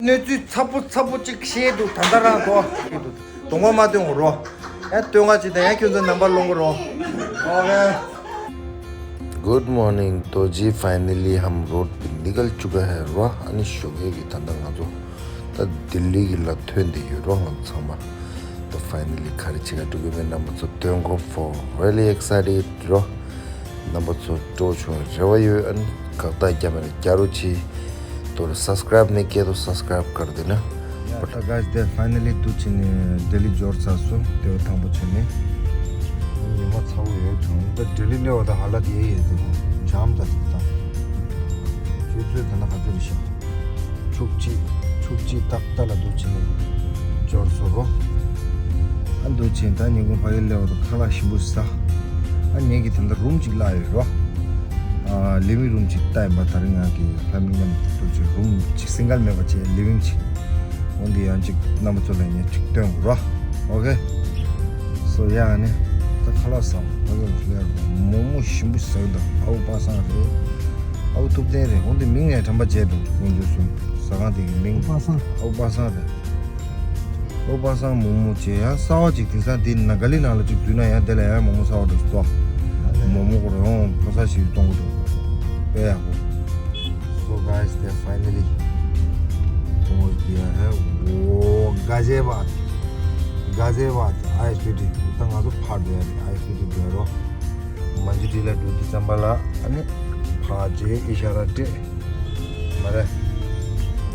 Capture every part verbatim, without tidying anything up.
གནས་ཚུལ་ཚ་པོ་ཚ་པོ་ཅིག་ཤེས་འདུག་ད་ལྟ་རང་དོ། གདོང་པ་མ་སྟོན་རོ། ཡ་སྟོན་ག་ཅིག་དང་ཡ་ཁྱོད་ཚོ་རྣམ་པ་སློང་གི་རོ། ཨོ་ཁེ། Good morning, तो जी finally हम रोड पे निकल चुका है रो। अनि ཤོག་ཡ་གི་ད་ལྟ་ང་ཚོ་ད་ལྡི་ལི་གི་ལ་ཐོན་ཏེ་ཡོད་རོ། ང་ཚང་མ་ད་finally ག་རེ་བྱེད་ག་འགྲོ་གི་མེད་རྣམ་པ་ཚོ་སྟོན་གོ། For really excited རོ། རྣམ་པ་ཚོ་སྤྲོ་བྱུང་རེ་བ་ཡོད། ཨ་ནི་དགག་རྟགས་རྒྱབ་མེད་རྒྱ་རུ་ཆི་དོ་ར་subscribe नहीं किया तो subscribe कर देना। ཡ་ད་guys དེ་finally དུ་ཆི་ནི་ལྡི་ལི་འབྱོར་ཚར་སོང་། དེ་བ་དང་པོ་ཆི་ནི་ཉི་མ་ཚ་བོ་ཡོད་ཚང་ད་ལྡི་ལི་ལེ་བ་ད་ཧ་ལ་དེ་ཡེ་ཡེ་དེ་འཇམ་ད་དེ་ད་ཆུ་ཚོད་ད་ན་ག་ཚོད་རེད་ཤག་ཆུ་གཅིག་ཆུ་གཅིག་ཏག་ཏག་ལ་འདུག་ཕྱིན་ནས་འབྱོར་སོ་རོ། ཨ་འདུག་ཕྱིན་ད་ཉིན་གུང་ཕ་གི་སླེབས་པ་དང་ཁ་ལག་ཞིམ་པོ་ཟ། ཨ་ངེད་ཀྱི་ད་ལྟ་རུམ་གཅིག་བརླག་ཡོད་རོ། ཨ་ལི་ཝིང་རུམ་གཅིག་ལྟ་ཡིན་པ། ད་རིང་ང་གི་ལྷ་མི་མཉམ་དུ་འདུག་ཅིག་རུམ་གཅིག་སིང་གལ་མེད་པ་བྱས་ལི་ཝིང་གཅིག་འོན་ཏེ་ཡང་གཅིག་རྣམ་པ་ཚོ་ལ་ངས་གཅིག་སྟོན་དགོས་རོ། ཨོ་ཁེ། སོ་ཡ་ཨ་ནི་ད་ཁ་ལག་ཟ་ཕ་གི་ལ་མོག་མོག་ཞིམ་པོ་ཟ་གི་འདུག་ཨ་བོ་པ་སངས་རེད། ཨའུ་ཐུབ་བསྟན་རེད། འོན་ཏེ་མིང་ངས་དྲན་པ་བརྗེད་འདུག་དཀོན་མཆོག་གསུམ། ཟ་ཁང་དེ་གི་མིང་པ་སངས། ཨའུ་པ་སངས་རེད། ཨའུ་པ་སངས་མོག་མོག་བྱས་ཡ་གསར་བ་ཅིག་དེང་སང་དེ་ནང་ག་ལི་ནང་ལ་ཅིག་འཛུལ་ན་ཡང་དེ་ལ་ཡང་མོག་མོག་གསར་བ་འདྲ་ཞིག་ཏོ། མོག་མོག་ཁོ་རང་ཕོ་གསར་ཞིག་གཏོང་གི་འདུག་དཔེ་ཡག་པོ། So guys, they finally पहुंच गया है वो गाजियाबाद, गाजियाबाद आईएसबीटी। ད་ང་ཚོ་ཕར་འགྲོ་ཡ་རེད། ཨའི་ཨེས་བི་ཊི་འགྲོ་ཡ་རོ། མན་ཇུ་ཊི་ལ་འགྲོ་དུས་ཙམ་པ་ལ་ཨ་ནི་ཕར་རྗེས་ཨི་ཤ་ར་སྤྲད་མ་རེད།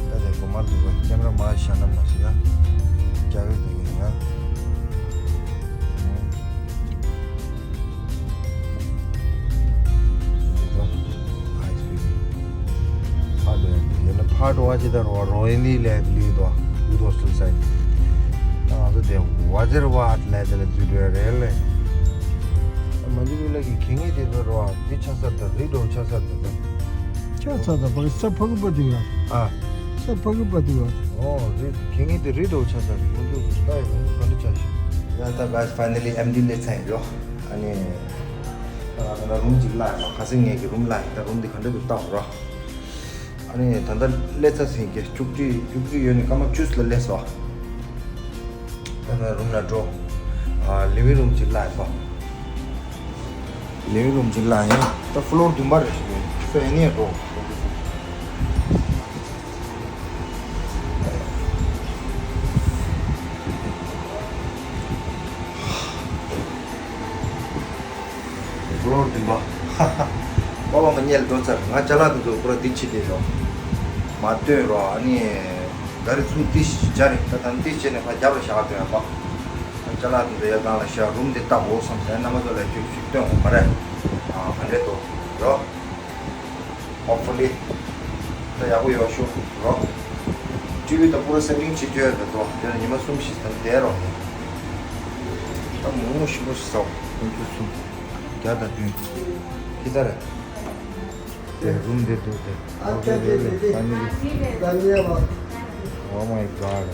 ད་དེ་གོ་མ་འདུག་པ། ཀེམ་ར་མར་བཞག་ན་མ་ཤེས་ཡ། རྒྱ་གི་དེ་ཡིན་ཡ། འདི་ཚོ་ཨའི་ཨེས་བི་ཊི། ཕར་འགྲོ་ཡ་འདི་ཡིན་ན་ཕར་འགྲོ་བ་ཅི་ལྟར་རོ་རོ་ཨིན་ནི་ལས་ལུས་དོ་ཡུ་དོ་སུ་སའི། ད་ང་ཚོ་དེ་ཝ་ཛེར་བ་ལས་དེ་ལ་འཛུལ་འགྲོ་ཡ་རེད་ལེ། མ་འཇུ་ལུས་ལ་གི་ཁེ་ངེས་དེ་ཚོ་རོ་འདི་ཆ་ས་ད་རི་འགྲོ་ཆ་ས་ད་ད། ཆ་ས་ད་བར་ས་ཕ་གི་པ་དུ་ཡ། ཨ། ས་ཕ་གི་པ་དུ་ཡ། ཨོ་རི་ཁེ་ངེས་དེ་རི་འགྲོ་ཆ་ས་རི་ཀུན་ཏུ་སུ་ལྟ་ཡི་རུང་ག་འདྲ་ཆ་ཤི། ཡ་ད་guys, finally ཨེམ་ཌི་སླེབས་ཚར་ཡིན་རོ། ཨ་ནི། ད་ང་ད་རུམ་གཅིག་བརླག་ཡིན་པ། ཁ་སང་ངེད་ཀྱི་རུམ་བརླག་ཡིན། ད་རུམ་འདི་ག་འདྲ་འདུག་ལྟ་འོ་རོ། ཨ་ནི་ད་ལྟ་སླེབས་ཚར་ཟིན་གྱི་བཅུ་གཅིག་བཅུ་གཅིག་ཡོད་ནི་སྐར་མ་བཅུ་ལ་སླེབས་སོ། ད་ང་རུམ་ལ་འགྲོ། ཨ་ལི་ཝིང་རུམ་གཅིག་བརླག་ཡིན་པ། ལི་ཝིང་རུམ་གཅིག་བརླག་ཡིན། ད་ཕློར་བདུན་པ་རེད་ཞིག་ཡོད། སོ་ཡ་ནི་འགྲོ། ཕློར་བདུན་པ། པ་པ་མ་རྙེད་འགྲོ་ཚར། ང་ཅ་ལག་དེ་ཚོ་པུ་ར་འདི་ཕྱི་དེ་རོ། མ་སྟོན་རོ། ཨ་ནི་ག་རེ་ཚུར་ཏི་ཞིག་སྦྱར་རེད། ད་ད་ཏི་ཅེ་ནས་ཕ་རྒྱབ་ལ་བཞག་སྟོན་ཡ་པ། ཅ་ལག་དེ་ཚོ་ཡ་གང་ལ་བཞག་རུམ་དེ་ལྟ་འོ་བསམ་ཟེར་རྣམ་པ་ཚོ་ལ་ཁྱོད་ཞིག་སྟོན་འོ་མ་རེད། ཨ་ག་འདྲས་དོ་རོ། Hopefully ད་ཡག་པོ་ཡོད་ཤོག་རོ། ཊི་ཝི་ད་པུ་ར་སེ་ཊིང་བྱེད་རྒྱུ་ཡོད་འདུག་དོ། དེ་ནས་ཉི་མ་གསུམ་བཞི་ཙམ་བསྡད་རོགས། ད་མོག་མོག་ཞིམ་པོ་ཞིག་ཟ་འོ། ཁོང་ཚོ་གསུམ་བརྒྱ་དང་བདུན། ཁྱི་ད་རེད། དེ་རུམ་དེ་འདུག་དེ། ཨ་ཀྱ་དེ་དེ་དེ་ཕ་མི་གི་ད་ནི་ཡ་བ། Oh my god.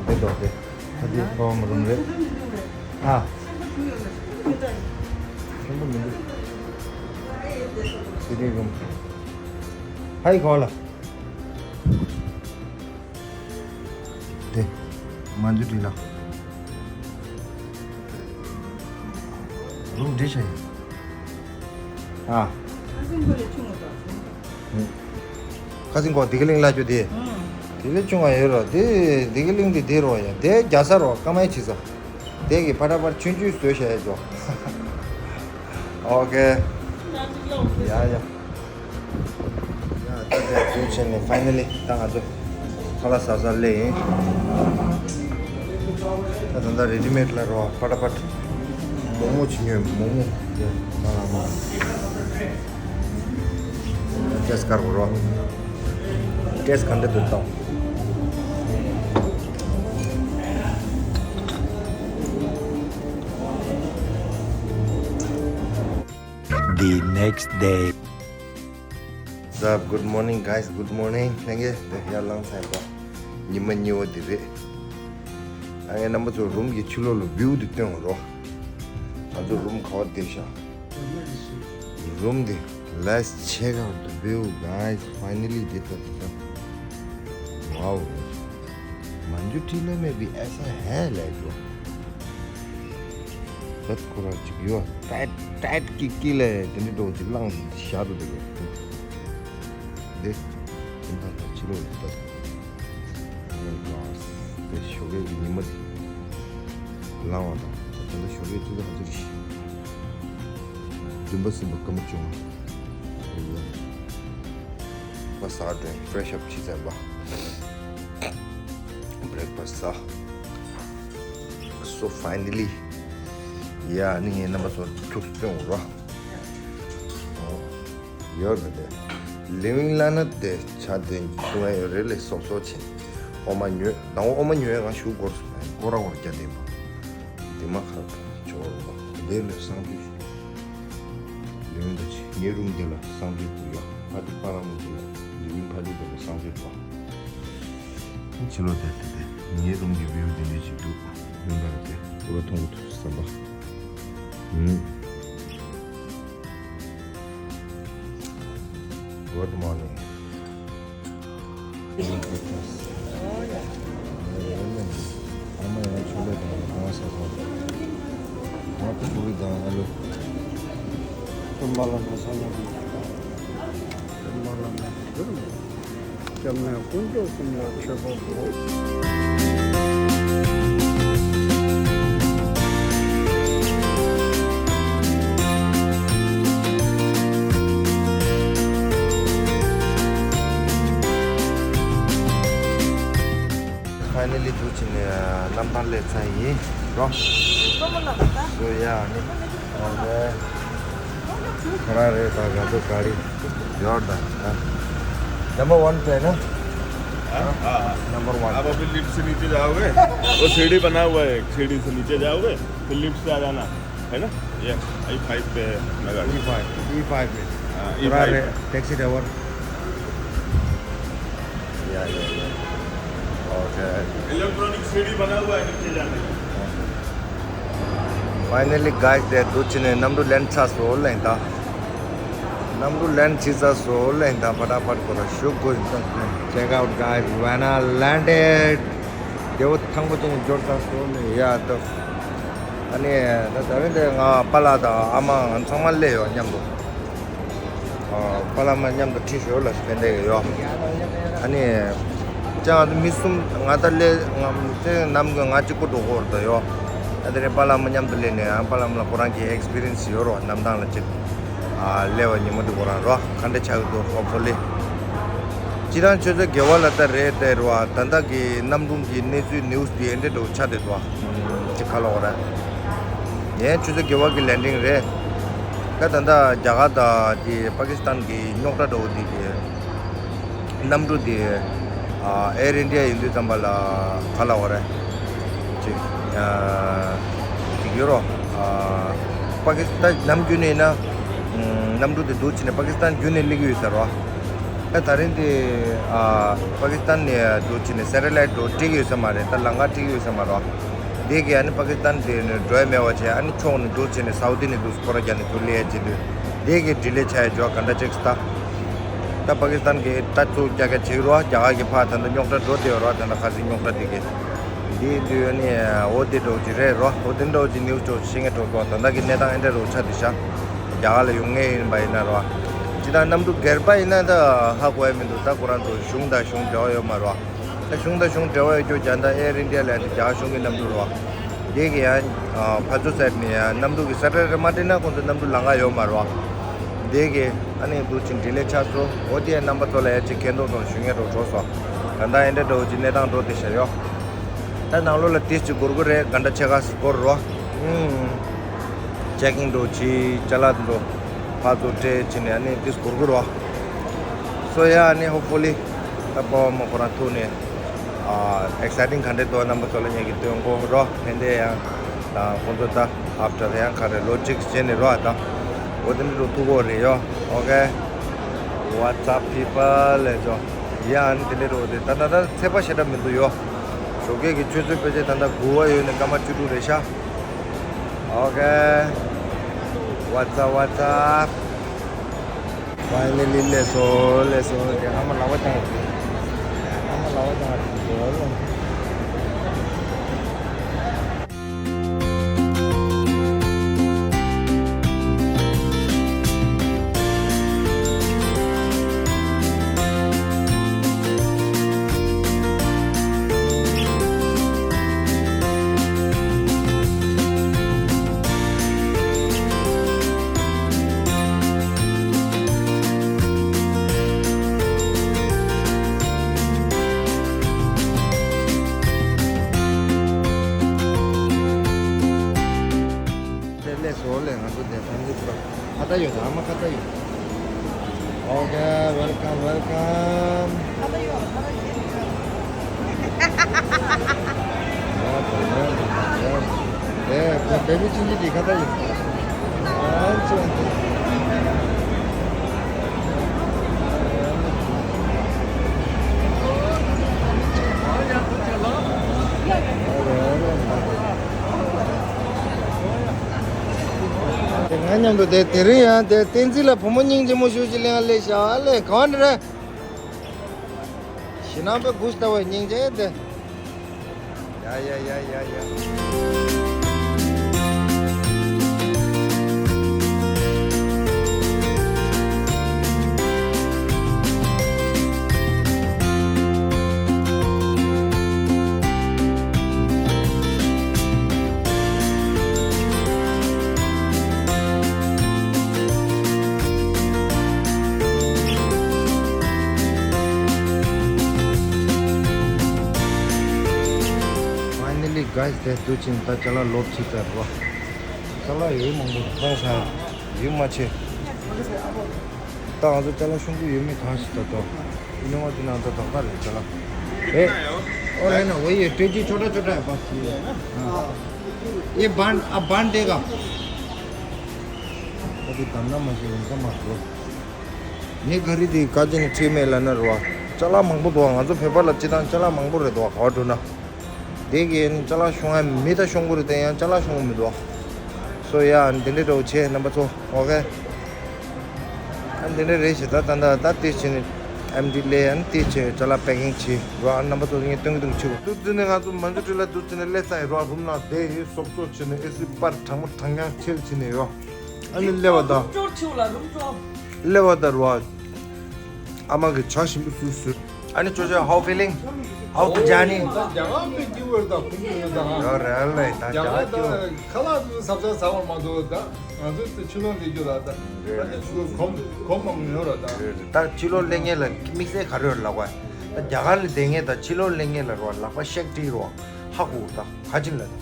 འདི་འདུག་དེ། ཨ་དེ་ཁོ་མོ་རུམ་རེད། ཨ། ཆེན་པོ་མི་འདུག་སི་ཊིང་རུམ། ཧའི་གོ་ལ། དེ། མ་འཇུ་དྲི་ལ། རུམ་འདྲི་ཤ་ཡིན། ཨ། ཁ་སང་ཁོ་བདེ་སྐྱིད་གླིང་ལ་ཅོ་དེ། བདེ་སྐྱིད་གླིང་ཆུང་བ་ཡོད་རོ། དེ་བདེ་སྐྱིད་གླིང་དེ་དེ་རོ་ཡ། དེ་རྒྱ་ས་རོ་ཀ་མའི་ཆི་ས། དེ་གི་ཕ་ཏྲ་པར་ཆུན་ཆུན་བཟོས་བྱས་ཡ་ཅོ། ཨོ་ཁེ། ཡ་ཡ། ཡ་ད་དེ་ཚོ་བྱས་ནས་ཕའི་ནལ་ལི་ད་ང་ཚོ་ཁ་ལག་ཟ་ས་སླེབས་ཡིན། ད་ད་ལྟ་རེ་ཌི་མེཌ་ལ་རོ་ཕ་ཏྲ་པར་མོག་མོག་ཅིག་ཉོས། མོག་མོག་དེ་ང་ལ་མ། ཏེས་ཀར་གོ་རོ། ཏེས་ག་འདྲ་འདུག་ལྟ། The next day. What's up? Good morning, guys. Good morning. ལྷན་རྒྱས་དེ་ཡར་ལངས་ཚར་ཡིན་པ། ཉི་མ་གཉིས་པ་དེ་རེད། ཨ་ངའི་རྣམ་པ་ཚོ་རུམ་གྱི་ཕྱི་ལོགས་ལ་བིའུ་དེ་སྟོན་རོགས། ང་ཚོ་རུམ་ག་བ་བསྡད་ཤག་རུམ་དེ། Let's check out the view, guys. Finally, this is the wow. Manju टीले में भी ऐसा है, ले जो। तत कुरा चिगियो, टाइट, टाइट की की ले, तनी तो चिल्लांग शादू दे। दे, चिंता का चिलो, तत। Oh my God. དེ་ཞོགས་ཀས་ཀྱི་ཉི་མ་དེ་ལངས་པ་དང་། ད་ལྟ་ཞོགས་ཀས་ཆུ་ཚོད་ག་ཚོད་རེད། བདུན་པ་ཟིན་པ་སྐར་མ་བཅོ་ལྔ། ཕ་ཟ་དྲན་ཕེ་རེ་ཤི་ཨབ་བྱས་ཚར་བ། བྷེ་རེག་ཕ་སི་ཟ། So finally, yeah, ནི་ངའི་རྣམ་པ་ཚོ་ཐུགས་སྤྲོ་རོགས། ཡོད་རེད་དེ། ལིབ་ཨིན་ལ་ན་དེ་ཆ་དེ་ཁྱོད་ཡོད་རེད་ལེ། སོག་སོག་ཆེ། ཨོ་མ་ཉོས་དང་། ཨོ་མ་ཉོས་ང་ཞུ་གོར་སོང་། ཀོ་ར་ཀོ་ར་རྒྱ་དེ་མ་དེ་མ་ཁར་ཆོ་རོ་མ་དེ་ལེ་སང་དུས་ལིབ་ཨིན་དུ་ཆེ། ངའི་རུམ་དེ་ལ་སང་དུས་དུ་ཡོད། ཕ་དེ་པ་ར་མོ་དེ་ལ་ལིབ་ཨིན་ཕ་དེ་དེ་ལ་སང་དུས་དུ་ཕྱི་ལོགས་དེ་དེ་དེ་ངའི་རུམ་གྱི་བིའུ་དེ་འདྲ་ཞིག་འདུག་ཡོང་པ་རེད་དེ། ཀོ་ར་མཐོང་གི་ཐུག་བསམ་པ། ཨུམ། Good morning. སྐྱབས་གནས་དཀོན་མཆོག་གསུམ་ལ་མཆོད་པ་འབུལ། Finally, འདུག་ཅིག་ནས་གནམ་ཐང་སླེབས་ཚར་ཡིན་རོ། སོ་ཡ་ནི། ཨོ་ཁེ། ཁོ་རང་རེད་ད་ག་ཚོད་ག་རེ་ཡོད་ད་ད། Number one पे है ना? हाँ, हाँ, हाँ। Number one। आप अभी लिफ्ट से नीचे जाओगे, वो सीढ़ी बना हुआ है, एक सीढ़ी से नीचे जाओगे, फिर लिफ्ट से आ जाना, है ना? ये ई फ़ाइव पे है अपना गाड़ी। ई फ़ाइव, ई फ़ाइव पे। हाँ, थोड़ा ई फ़ाइव। रे-, टैक्सी ड्राइवर। या, या, या। ओके। इलेक्ट्रॉनिक सीढ़ी बना हुआ है नीचे जाने का। Finally, guys, དེ་འདུག་ཅིག་ནས་གནམ་གྲུ་ལེན་ཚར་སོང་ལེན་ད། གནམ་གྲུ་ལེན་བྱས་ཚར་སོང་ལེན་ད། ཕ་ཏ་ཕ་ཏ་ཁོ་ར་ཞུ་དགོས་ཡིན་ཙང་། Check out, guys, when I landed. དེ་བོ་ཐང་པོ་ཅན་འབྱོར་ཚར་སོང་ལེན་ཡ་ད། ཨ་ནི་ད་ད་རིང་དེ་ང་པཱ་ལགས་དང་ཨ་མ་ང་ཚང་མ་སླེབས་ཡོད་མཉམ་དུ། ཨ། པཱ་ལགས་མ་མཉམ་དུ་ཁྲིད་ཞོར་ལ་ཕན་བདེ་གི་ཡོད། ཨ་ནི། ཅང་མི་གསུམ་ང་ད་ལས་ང་ཚེ་ནམ་གི་ང་གཅིག་པུ་འགྲོ་གི་ཡོད་རེད་ད་ཡོད། ཨ་དེ་རིང་པཱ་ལགས་མ་མཉམ་དུ་སླེབས་ནས་ཨ་པཱ་ལགས་མ་ལ་ཁོ་རང་གི་ཨེག་སི་པི་རི་ཡན་སི་ཡོད་རོགས་གནམ་ཐང་ལ་ཅིག་ཨ་སླེབས་པ་ཉིན་མོ་འདི་ཁོ་རང་རོགས་ག་འདྲ་ཆགས་ཀྱི་འདུག་ཧོབ་སོ་ལེ། སྤྱིར་བཏང་ཆུ་ཚོད་བརྒྱད་པ་ལ་ད་རེད་དེ་རོགས་ད་ལྟ་གི་གནམ་གྲུ་གི་གནས་ཚུལ་ནིའུ་སི་དེ་ཨེ་འདྲ་འགྲོ་ཆགས་བསྡད་འདུག་ཅིག་ཁ་ལོག་ར། ངས་ཆུ་ཚོད་བརྒྱད་པ་གི་ལེན་ཌིང་རེད། ད་ད་ལྟ་རྒྱ་གར་དང་དེ་པ་ཀི་སི་ཐན་གི་རྙོག་དྲ་འདྲ་བོ་དེ་གི་གནམ་གྲུ་དེ་ཨ་ཨེར་ཨིན་ཌི་ཡ་ཡིན་དུས་ཙམ་པ་ལ་ག་ལ་བ་རེད། ཅིག་ཨ་ཅིག་ཡོད་རོ། ཨ་པ་ཀི་སི་ཐན་ནམ་རྒྱུན་ནས་ན་གནམ་གྲུ་དེ་འདུག་ཅིག་ནས་པ་ཀི་སི་ཐན་བརྒྱུད་ནས་སླེབས་ཀྱི་ཡོད་ས་རོ། ད་ད་རིང་དེ་ཨ་པ་ཀི་སི་ཐན་ནས་འདུག་ཅིག་ནས་སེ་ཊེ་ལའིཊ་འགྲོ་སྤྲད་ཀྱི་ཡོད་ས་མ་རེད། ད་ལམ་ཁ་སྤྲད་ཀྱི་ཡོད་ས་མ་རེད། དེ་གི་ཨ་ནི་པ་ཀི་སི་ཐན་དེ་ནས་འགྲོ་ཡ་མེད་པ་བྱས། ཨ་ནི་ཕྱོགས་ནས་འདུག་ཅིག་ནས་སའུ་དི་ནས་འདུག་སྐོར་ར་རྒྱག་ནས་ཚུར་སླེབས་ཡ་བྱེད་དུས་དེ་གི་ཌི་ལེ་ཆགས་ཡ་འཇོག་ག་འདྲ་ཅིག་ད། ད་པ་ཀི་སི་ཐན་གི་ད་ཚུར་རྒྱག་ག་བྱེད་ཀྱི་རོ། རྒྱ་གར་གི་ཕར་ད་ལྟ་རྙོག་དྲ་འགྲོ་བསྡད་ཡོད་རོ། ད་ལྟ་ཁ་སང་རྙོག་དྲ་དེ་གི་འདི་དུས་ཨ་ནི་འོ་དེ་འདྲ་བོ་ཅིག་རེད་རོ། འོ་དེ་འདྲ་བོ་ཅིག་ནིའུ་སི་འདྲ་བོ་ཅིག་ཤེས་མཁན་འདྲ་བོ་འདུག་ད་ལྟ་གི་གནས་སྟངས་ཨེ་འདྲ་བོ་ཆགས་བསྡད་ཤག་རྒྱ་གར་ལ་ཡོང་མཁན་ཡིན་པ་ཡིན་ན་རོ། ཇི་ལྟར་གནམ་གྲུ་སྒེར་པ་ཡིན་ན་ད་ཧ་གོ་ཡ་མི་འདུག་ད་ཁོ་རང་ཚོ་གཞུང་དང་གཞུང་འབྲེལ་བ་ཡོད་མ་རེད་བ། ད་གཞུང་དང་གཞུང་འབྲེལ་བ་ཡོད་རྒྱུ་རྒྱ་ནག་ཨེར་ཨིན་ཌི་ཡ་ལབ་ཡ་དེ་རྒྱ་གཞུང་གི་གནམ་གྲུ་རེད་བ། དེ་གི་ཡང་ཕར་ཚུར་ཟེར་ནས་ཡང་གནམ་གྲུ་གི་སེ་ཊེ་ལའིཊ་མ་སྤྲད་ན་ཁོང་ཚོ་གནམ་གྲུ་ལམ་ཁ་ཡོད་མ་རེད་བ། དེ་གི་ཨ་ནི་འདུག་ཅིག་ཌི་ལེ་ཆགས་སོང་། འོ་དེ་ཡང་རྣམ་པ་ཚོ་ལ་ཡ་ཅིག་མཁྱེན་རྟོགས་དང་ཞུ་ངེས་རོགས་བྱོས་སོ། ད་ལྟ་ཨེ་འདྲ་འདྲ་བོ་ཅིག་གནས་སྟངས་འགྲོ་བསྡད་ཤག་ཡོད། ད་ནང་ལོགས་ལ་ཏིས་ཅིག་འགོར་གི་རེད། ག་འདྲ་ཆེ་ཁ་སི་འགོར་རོ། ཨུམ། ཅེག་ཨིན་འགྲོ་ཅི་ཅ་ལག་འགྲོ་ཕར་ཚུར་སྤྲད་ཅི་ནས་ཨ་ནི་ཏིས་འགོར་གི་རོ། སོ་ཡ་ཨ་ནི་ཧོབ་ཕུ་ལི་ད་པོ་མོ་ཁོ་རང་ཐུག་ནས་ཨ་ཨེག་སའི་ཊིང་ག་འདྲ་འདུག་རྣམ་པ་ཚོ་ལ་ངེད་ཀྱི་སྟོན་གོ་རོ། ཕན་བདེ་ཡང་དང་ཁོང་ཚོ་ད་ཨབ་ཊར་ཡང་ག་རེ་ལོ་གཅིག་རྗེས་ནས་རོ། ཨ་ད་འོ་དེ་འདྲ་འགྲོ་ཐུག་གོ་རེད་ཡོ། ཨོ་ཁེ། What's up, people? ལས་ཚོ། ཡ་ཨ་ནི་དེ་འདྲ་འགྲོ་དེ་ད་ད་ད་ཚད་པ་ཞེ་དྲག་མི་འདུག་ཡོ། ཞོགས་ཀས་ཀྱི་ཆུ་ཚོད་ཕལ་ཆེར་ད་ལྟ་དགུ་པ་ཡོལ་ནས་སྐར་མ་བཅུ་དྲུག་རེད་ཤག Okay. What's up, what's up? ཕའི་ནལ་ལི་སླེབས་སོང་། སླེབས་སོང་། དེ་ཨ་མ་ལག་པ་བརྐྱངས་ཡོད། ཨ་མ་ལག་པ་བརྐྱངས་ཡོད། དེ་ལས་སོ་ལས་ང་ཚོ་དེ་ཕན་ཚུན་པུ་ར་ཁ་ཏ་ཡོད། ཨ་མ་ཁ་ཏ་ཡོད། Okay, welcome, welcome. ཡ་ད་ཡ་ད་ཡ། དེ་ཁོ་བེ་བི་ཆུང་ཆུང་དེ་ཁ་ཏ་ཡོད། ཨ་ཙི་ཨ་ཙི། དེ་ང་མཉམ་དུ་དེ་དེ་རིང་ཡང་དེ་བསྟན་འཛིན་ལ་བུ་མོ་སྙིང་རྗེ་མོ་ཞུ་ཅི་ལེན་ལེ་ཤ་ལེ་གང་རེད། ཞི་ནང་པའི་གུས་ལྟ་བའི་སྙིང་རྗེ་དེ། ཡ་ཡ་ཡ་ཡ་ཡ། Finally, guys, དེ་དུས་ཕྱིན་ད་ཅ་ལག་ལོབས་ཕྱིན་ཚར་བ། ཅ་ལག་ཡོད་མང་པོ་ཧ་ཧ་ཡོད་མ་ཆེ། ད་ང་ཚོ་ཅ་ལག་ཤོང་གི་ཡོད་མེད་གང་ཞིག་ད་དོ། ཨི་ནོ་བ་དེ་ནང་ད་དོག་ད་རེད་ཅ་ལག་ཨེ། और है ना, वही है, टेजी छोटा छोटा है बस। ये, हाँ। ये बांध, अब बांध देगा। अभी धंधा मशीन का मार दो। ངའི་ག་རི་དེ་བཀའ་བྱིན་ཁྲིད་མེད་ལ་ན་རུ་བ། ཅ་ལག་མང་པོ་འདུག་ང་ཚོ་བོད་པ་ལ་སྤྱི་བཏང་ཅ་ལག་མང་པོ་རེད་འདུག་ག་བ་འགྲོ་ན། དེ་གའི་ཅ་ལག་ཤོང་ཡ་མི་ད་ཤོང་གི་རེད་དེ་ཡང་ཅ་ལག་ཤོང་གི་མི་འདུག་སོ་ཡ་འདི་འདྲའི་འདྲ་བོ་བྱས་རྣམ་པ་ཚོ། ཨོ་ཁེ། ཨ་འདི་འདྲ་རེད་ཞེ་ད་ད་ད་ད་དེ་བྱས་ནས་ཨེམ་ཌི་ལས་ཨ་ནི་དེ་བྱས་ཅ་ལག་པེ་ཀིང་བྱས་རུ་བ་རྣམ་པ་ཚོ་ངས་སྟོན་གི་འདུག་ཆུ་དུ་ཙི་ནས་ང་ཚོ་མ་འཇུ་ཁྲི་ལ་དུ་ཙི་ནས་སླེབས་ས་ཡི་རུ་བ་རུམ་ནང་བསྡད་ཡོད། སོབ་སོབ་བྱས་ནས་ཨེ་སི་པར་གྲང་མོ་གྲང་རྐྱང་ཆེར་བྱས་ནས་ཡོད། ཨ་ནི་སླེབས་པ་དང་། རུམ་ཅོར་ཆུ་ལ་རུམ་ཅོར། སླེབས་པ་དང་རུ་བ། ཨ་མ་གི་ཇ་ཞིམ་པོ་སུས་ཟོས། ཨ་ནི་ཅོ་ཅོ། How feeling? How the journey? ད་རྒྱ་གར་དཔེ་སྐྱིད་པོ་རེད་ད། ཁུངས་སྐྱེལ་ཡོད་ད། ཡོད་རེད་ལེ། ད་རྒྱ་གར་སྐྱིད་པོ། ཁ་ལག་ཚོ་ཟབ་ཟབ་ཟ་བར་མ་འདུག་ད་ང་ཚོ་དེ་ཕྱི་ལོགས་སླེབས་རྒྱུ་ལ་ད། ད་དེ་ཚོ་གོམ་གོམ་མང་ཡོད་ར་ད། རེད་རེད། ད་ཕྱི་ལོགས་སླེབས་མཁན་ལ་དམིགས་བསལ་ག་རེ་ཡོད་ལབ་པ། ད་རྒྱ་གར་ལ་བསྡད་མཁན་དང་ཕྱི་ལོགས་སླེབས་མཁན་ལ་རོ་ལག་པ་ཤེག་སྤྲད་རོ་ཧ་གོ་ད། ག་ཅིན་ལ་ད།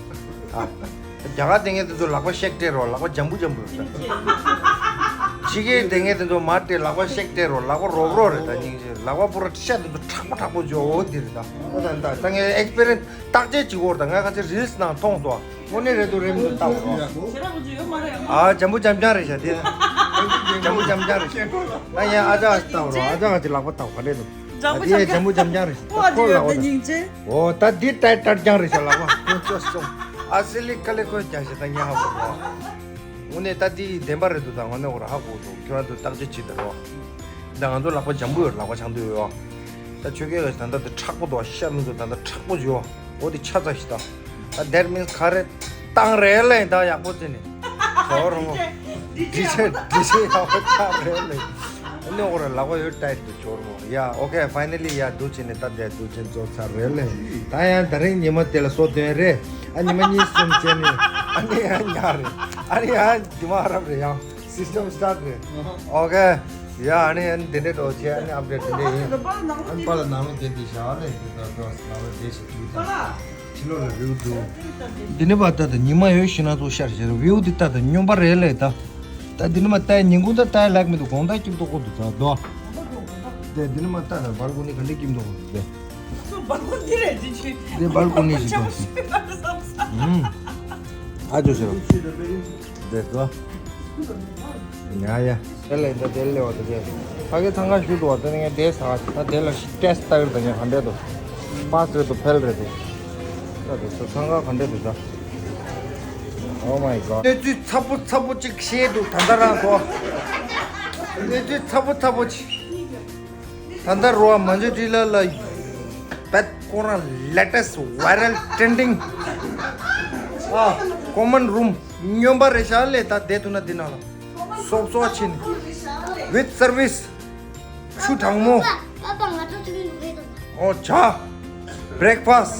ཨ། རྒྱ་གར་སྡོད་མཁན་དེ་ཚོ་ལག་པ་ཤེག་སྤྲད་རོགས། ལག་པ་འཇམ་པོ་འཇམ་པོ་རེད་ད། ཕྱི་རྒྱལ་སྡོད་མཁན་དེ་ཚོ་མར་སྤྲད་ལག་པ་ཤེག་སྤྲད་རོགས། ལག་པ་རོབ་རོབ་རེད་ད། སྙིང་རྗེ། ལག་པ་པུ་ར་ཤ་དེ་ཚོ་མཁྲེགས་པོ་མཁྲེགས་པོ་འཇོག་འོ་དེ་རེད་ད། ཨོ་ད་ད་ད་ངས་ཨེག་སི་པི་རི་ཡན་སི་བརྟག་དཔྱད་བྱེད་དགོས་རེད་ད། ང་ཁ་ཚེ་རིལ་སི་ནང་མཐོང་སོང་། དངོས་གནས་རེད་འདུག་རེད་མི་འདུག་བལྟ་དགོས་རེད། ཞེ་དྲག་པོ་ཅིག་ཡོད་མ་རེད། ཨ་འཇམ་པོ་འཇམ་རྐྱང་རེད་ཤག་དེ། འཇམ་པོ་འཇམ་རྐྱང་རེད་ཤག་ད་ངས་ཨ་ཅག་ཅིག་བལྟ་དགོས་རེད། ཨ་ཅག་ཅིག་ལག་པ་བལྟ་དགོས་རེད་འདུག་འཇམ་པོ་ཨ་དེ་འཇམ་པོ་འཇམ་རྐྱང་རེད་ཤག་ད་ཁོ་ལག་པ་ད། སྙིང་རྗེ། འོ་ད་འདི་ཏྲ་ཏྲ་རྐྱང་རེད་ཤག་ལག་པ་ཁོ་ཅོ་སོང་། ཨ་སི་ལི་ཀ་ལེ་ཁོས་རྒྱག་ཤག་ད་ངས་ཧ་གོ་སོང་། དངོས་གནས་ད་འདི་བདེན་པ་རེད་འདུག་ད་དངོས་གནས་འོ་ར་ཧ་གོ་འདུག་ཁྱོད་རང་ཚོ་བརྟག་དཔྱད་བྱེད་ད་རོ། ད་ང་ཚོ་ལག་པ་འཇམ་པོ་ཡོད་རེད། ལག་པ་འཇམ་པོ་ཡོད། ད་ཁྱོད་སྐད་ག་ད་ལྟ་དེ་མཁྲེགས་པོ་འདུག་ཤ་མི་འདུག་ད་ལྟ་མཁྲེགས་པོ་བྱོས། འོ་དེ་ཆ་ཚ་ཞིག་ད། ད་that means ག་རེ་བཏང་རེད་ལེ། ད་ཡག་པོ་བརྩིས་ནས། ཁྱོད་རང་འགྲིག་ཆེ་འགྲིག་ཆེ་ཡག་པོ་ཆགས་རེད་ལེ། ཨ་ནི་འོ་ར་ལག་པ་ཡོད་ཏའི་འདུག་ཁྱོད་རང་། ཡ་ཨོ་ཁེ། ཕའི་ནལ་ལི་ཡ་འདུག་བྱས་ནས་ད་དེ་འདུག་བྱས་རྫོགས་ཚར་རེད་ལེ། ད་ཡང་ད་རིང་ཉི་མ་དེ་ལ་སོ་བདུན་རེད། ཨ་ཉི་མ་གཉིས་གསུམ་བྱས་ནས་ཨ་ནི་ཡང་ཉལ་རེད། ཨ་ནི་ཡང་དེ་མ་རབ་རེད། ཡང་སིས་ཊམ་སི་ཊར་ཊི་རེད། ཨོ་ཁེ། ཡ་ཨ་ནི་ཨ་ནི་དེ་འདྲས་འགྲོ་བྱས། ཨ་ནི་ཨབ་ཌེཊ་དེ་འདྲས་ཡིན། ཨ་ནི་པཱ་ལགས་ནང་ལོགས་བསྡད་དེ་བཞག་ཨ་ལེ། དེ་ལྟར་འགྲོ་ནང་ལོགས་བསྡད་བྱས་དུས་དང་། ཕྱི་ལོགས་ལ་བིའུ་འདུག་འདི་ནི་མ་ལྟ་དང་ཉི་མ་ཡོད་ཤི་ན་ཚོ་ཤར་ཤར་བིའུ་འདི་ལྟ་དང་སྨྱོན་པ་རེད་ལེ་ད། ད་འདི་ནི་མ་ལྟ་ཉིན་གུང་ད་ལྟ་ལག་མི་འདུག་དགོང་དག་སྐྱིད་མདོག་ཁ་འདུག་ད་དོ། དེ་འདི་ནི་མ་ལྟ་ན་སྦལ་ཀོ་ནི་ག་འདྲ་སྐྱིད་མདོག་ཁ་འདུག་དེ། སྦལ་ཀོ་ནི་རེད་ཅི་ཆི། དེ་སྦལ་ཀོ་ནི་ཞིག་འདུག་ཨུམ། ཨ་ཅོ་ཟེར་བ། དེ་དོ། ཡ་ཡ། དེ་ལས་ད་དེ་ལས་བ་དེ་དེ། ཕ་གི་འཚང་ཁ་ཞུ་འདུག་བ་དེ་ནི་ངས་དེ་ཟ་ད་དེ་ལ་ཤི་ཊེ་སི་ཊི་ལྟ་གི་རེད་ད། ངས་ག་འདྲས་འདུག་པཱ་སི་རེད་འདུག་ཕེལ་རེད་འདུག་ད་དེ་ཚོ་འཚང་ཁ་ག་འདྲས་འདུག་ད། Oh my god། གནས་ཚུལ་ཚ་པོ་ཚ་པོ་ཅིག་ཤེས་འདུག་ད་ལྟ་རང་ཚོ། ཨེ་ཅེ་ཚ་པོ་ཚ་པོ་ཆེ། ད་ལྟ་རོ་མ་འཇོ་ཏི་ལ་ལ་བད་ཁོ་རང་latest viral trending ཨ་common room སྨྱོན་པ་རེད་ཤག་ལས། ད་བསྡད་ཐུབ་ན་འདི་ནང་ལ་སོབ་སོ་ཆེ་ནི་with service ཆུ་གྲང་མོ། པ་པ་ང་ཚོ་ཚུར་འགྲོ་གི་འདུག་ཨོ་ཇ། breakfast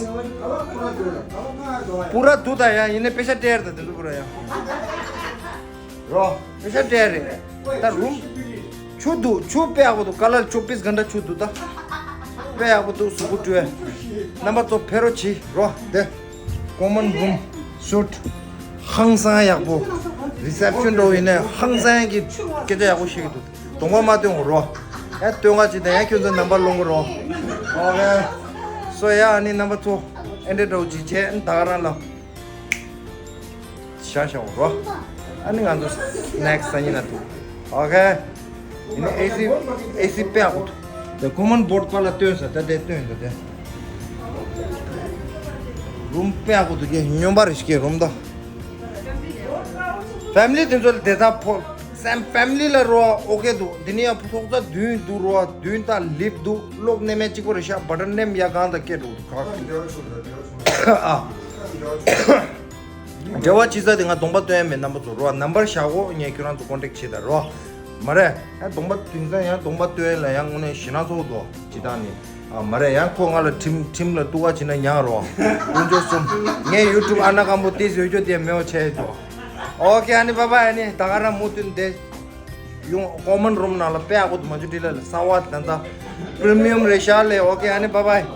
པུ་ར་འདུག་ད་ཡ། ཡིན་ནའི་པེ་ཤ་སྤྲད་ད་དེ་ཚོ་པུ་ར་ཡ། རོ། པེ་ཤ་སྤྲད་རེད། ད་རུམ། ཆུ་འདུག་ཆུ་དཔེ་ཡག་པོ་འདུག་ཀ་ལར་ཅོ་པིས་གྷན་ཊ་ཆུ་འདུག་ད། དཔེ་ཡག་པོ་འདུག་གཟུགས་པོ་བཀྲུས། རྣམ་པ་ཚོ་ཕེབས་རོགས་གྱིས་རོ། དེ། common room suite ཧང་སང་ཡག་པོ། reception འགྲོ་ཡིན་ནའི་ཧང་སང་གི་སྐད་ཆ་ཡག་པོ་བཤད་ཀྱི་འདུག་གདོང་པ་མ་སྟོན་གོ་རོ། ཡ་སྟོན་ག་ཅིག་དང་ཡ་ཁྱོད་ཚོ་ནམ་བར་སློང་གོ་རོ། ཨོ་ཁེ། སོ་ཡ་ཨ་ནི་རྣམ་པ་ཚོ་ཨེ་འདྲ་འདྲ་བོ་ཅིག་བྱས་ཨ་ནི་ད་ག་རང་ལ། ཤ་ཤ་འོ་རོ། ཨ་ནི་ང་ཚོ་སི་ནེག་སི་ཟ་ཉིན་ན་ཐུག་ཨོ་ཁེ། ཡིན་ནའི་ཨེ་སི་ཨེ་སི་དཔེ་ཡག་པོ་འདུག་དེ་ཀོ་མན་བོར་ཌི་པ་ལ་སྟོན་ས་ད་དེ་སྟོན་ད་དེ། རུམ་དཔེ་ཡག་པོ་འདུག་གེ། སྨྱོན་པ་རེ་ཞིག་གི་རུམ་ད། ཕེ་མི་ལི་དེ་ཚོ་ལ་བསྡད་ས་ཕོ། སེམས་ཕེ་མི་ལི་ལ་རོ་ཨོ་ཁེ་འདུག་འདི་ནས་ཡང་ཕོ་ཚོགས་ས་བདུན་འདུག་རོ། བདུན་དང་ལིབ་འདུག་གློག་སྣེ་མེད་གཅིག་པོ་རེ་ཤག་བ་ཊར་ནེམ་ཡ་གང་དང་སྐད་འགྲོ་འདུག་ག་ཨ། འབྲེལ་བ་བྱེད་ས་དེ་ང་གདོང་པ་སྟོན་ཡ་མེད། རྣམ་པ་ཚོ་རོ་ནམ་བར་བཞག་གོ་ངས་ཁྱོད་རང་ཚོ་ཀོན་ཊེག་བྱེད་ད་རོ། མ་རེད་ཡང་གདོང་པ་དེང་སང་ཡང་གདོང་པ་སྟོན་ལ་ཡང་དངོས་གནས་ཞེ་ན་ཚོགས་འདུག་ཇི་ལྟར་ནི། ཨ་མ་རེད་ཡང་ཁོ་ང་ལ་ཁྲིམས་ཁྲིམས་ལ་གཏུག་ག་བྱེད་ན་ཉག་རོ། དཀོན་མཆོག་གསུམ། ངས་ཡུ་ཊུབ་ཨ་ན་སྐམ་པོ་ཏིས་ཡོད་རྒྱུ་དེ་མེད་པ་བྱས་འགྲོ། ཨོ་ཁེ་ཨ་ནི་བྷའི་བྷའི། ཨ་ནི་ད་ག་རང་མུ་མཐུད་འདི་ཡོང་ཀོ་མན་རུམ་ནང་ལ་དཔེ་ཡག་པོ་འདུག་མ་ཇུ་ཏི་ལ་ལ་གསར་བ་དེ་འདྲ་པི་རི་མི་ཡམ་རེད་ཤག་ལས། ཨོ་ཁེ་ཨ་ནི་བྷའི་བྷའི།